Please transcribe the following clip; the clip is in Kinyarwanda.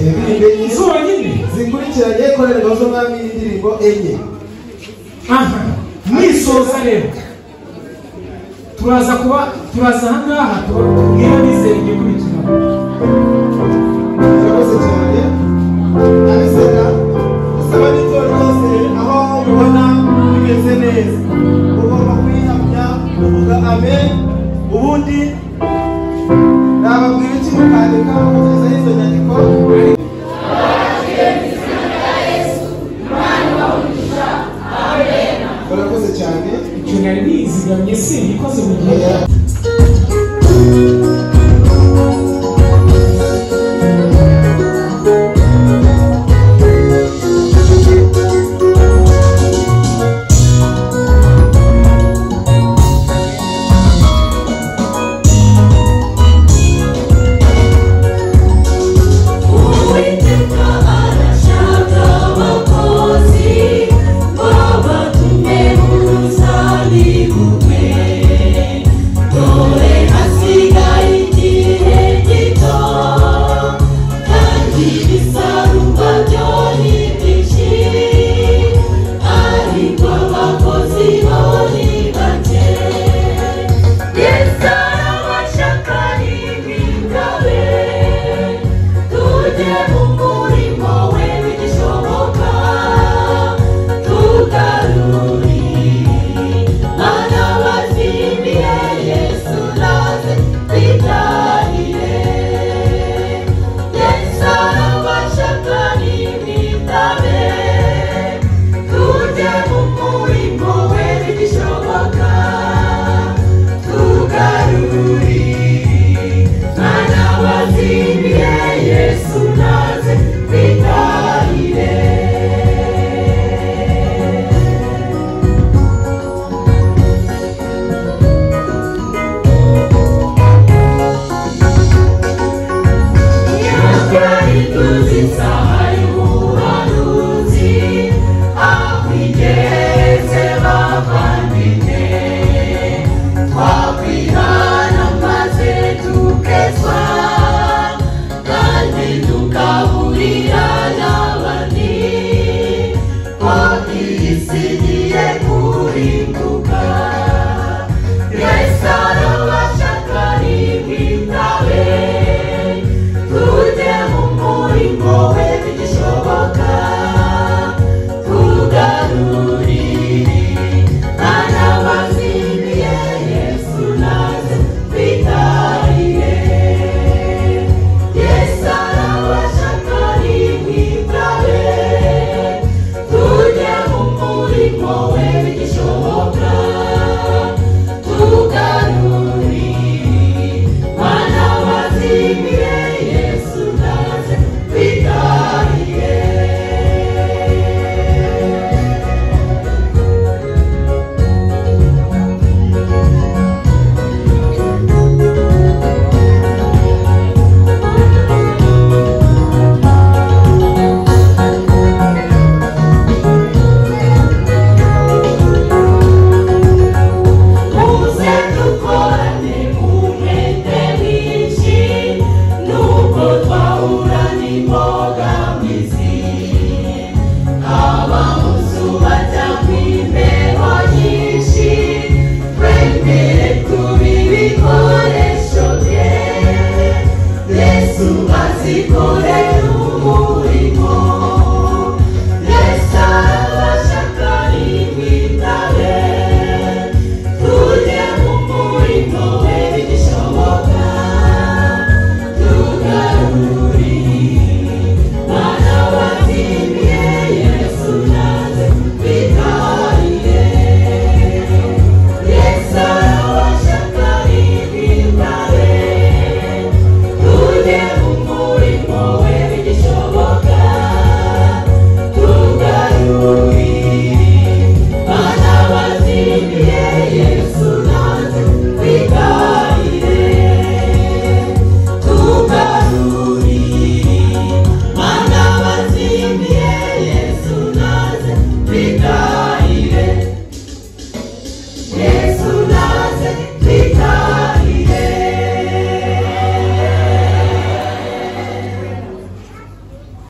Indirimbo enye Zonyine zikurikiranye, korali Ingabo z'Umwami indirimbo enye. Aha mwisoza rero turaza kuba turaza ahangaha tubabwira bizera igikurikiraho. Murakoze cyane. Abizera usaba n'itorero rwose, aho mubona bimeze neza ugomba kuyihamya uvuga amen. Ubundi nababwira iki? Mukandika mukagezaho izo nyandiko. Murakoze cyane. Icyo nari nizigamye simbikoze mu gihe. Oya. Uwiteka arashaka abakozi babatume mu ruzabibu rwe. Dore hasigaye igihe gito, kandi ibisarurwa byo ni byinshi, ariko abakozi bo ni bake. Yesu arabashaka n'imitabe, tujye mu murimo we bigishoboka, tugarure mana bazimiye. Yesu naze twitahire. Yesu arabashaka n'imitabe, tujye mu murimo we bigishoboka, tugarure mana wazimiye. Yesu naze twitahire. Twari tuzi isaha y'ubuhanuzi aho igeze, bavandimwe, twakwihana maze tukezwa, kandi tukaburira n'abandi ko iyi si igiye kurimbuka. Yesu arabashaka n'imitabe, tujye mu murimo we bigishoboka, tugarurire mana bazimiye. Yesu naze twitahire. Yesu arabashaka n'imitabe, tujye mu murimo we bigishoboka, tugarurire mana bazimiye. Yesu naze twitahire. Muze dukorane umwete mwinshi, nubwo twahura n'imbogamizi.